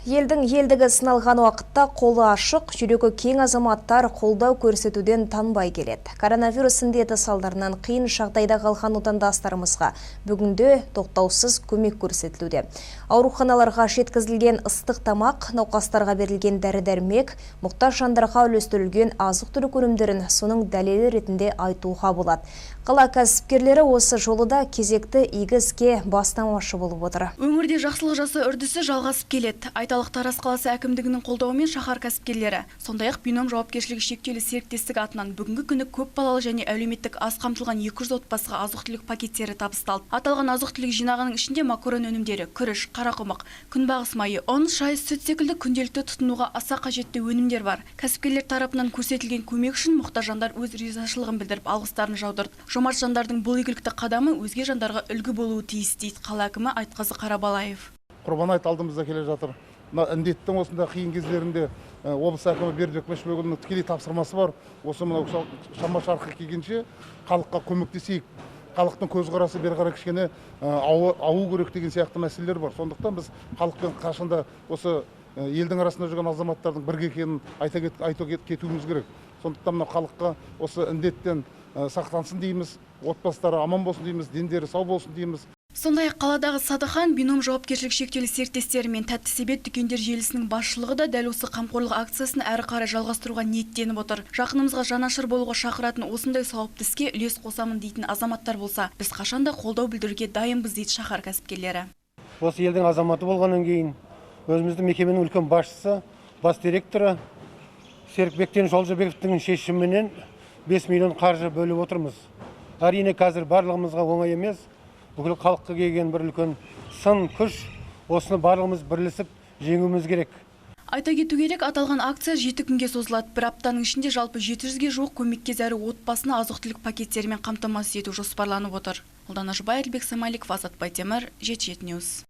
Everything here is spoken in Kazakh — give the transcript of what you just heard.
Елдің елдігі сыналған уақытта қолы ашық, жүрегі кең азаматтар қолдау көрсетуден танбай келеді. Коронавирус індеті салдарынан қиын жағдайда қалған отандастарымызға бүгінде тоқтаусыз көмек көрсетілуде. Ауруханаларға жеткізілген ыстық тамақ, науқастарға берілген дәрі-дәрмек, мұқтаж жандарға үлестірілген азық-түлік өнімдерін соның дәлелі ретінде айтуға болады. Қала кәсіпкерлері осы жолы да кезекті игі іске бастамашы болып отыр. Өңірде жақсылық жасау үрдісі жалғасып келеді. Айталық, Тараз қаласы әкімдігінің қолдауымен шаһар кәсіпкерлері, сондай-ақ Бином жауапкершілігі шектеулі серіктестігі атынан бүгінгі күні көп балалы және әлеуметтік аз қамтылған 200 отбасыға азық-түлік пакеттері табысталды. Аталған азық-түлік жинағының ішінде макарон өнімдері, күріш, қарақұмық, күнбағыс майы, ұн, шай, сүт секілді күнделікті тұтынуға аса қажетті өнімдер бар. Кәсіпкерлер тарапынан көрсетілген көмек үшін мұқтаж жандар өз ризашылығын білдіріп, алғыстарын жаудырды. Жомарт жандардың бұл игілікті қадамы өзге жандарға үлгі болуы тиіс, дейді қала әкімі Айтқазы Қарабалаев. Құрбан айт алдымызда келе жатыр. Мына індеттің осындай қиын кездерінде облыс әкімі Бердібек Мәшбекұлының тікелей тапсырмасы бар. Осы мынау шама шарқы келгенше халыққа көмектесейік, халықтың көзқарасы бері қарай кішкене ауу керек деген сияқты мәселелер бар. Сондықтан біз халықпен қашанда, осы елдің арасында жүрген азаматтардың бірге екенін айта кетуіміз керек. Сондықтан мына халыққа осы індеттен сақтансын дейміз, отбасылары аман болсын дейміз, дендері сау болсын дейміз. Сондай-ақ қаладағы Садыхан, Бином жауапкершілігі шектеулі серіктестері мен Тәтті себет дүкендер желісінің басшылығы да дәл осы қамқорлық акциясын әрі қарай жалғастыруға ниеттеніп отыр. Жақынымызға жанашыр болуға шақыратын осындай сауапты іске үлес қосамын дейтін азаматтар болса, біз қашанда қолдау білдіруге дайынбыз, дейді шаһар кәсіпкерлері. Осы елдің азаматы болғаннан кейін, өзіміздің мекеменің үлкен басшысы, бас директоры Серік Бектен Жолжабековтің шешіміменен 5 миллион қаржы бөліп отырмыз. Әрине, қазір барлығымызға оңай емес, бүкіл халыққа келген бір үлкен сын күш. Осыны барлығымыз бірлесіп жеңуіміз керек. Айта кету керек, аталған акция 7 күнге созылады. Бір аптаның ішінде жалпы 700-ге жуық көмекке зәру отбасыны азық-түлік пакеттерімен қамтамасыз ету жоспарланып отыр. Ұлдана Жұбай, Әлібек Самаликов, Азат Байтемір, 77 News.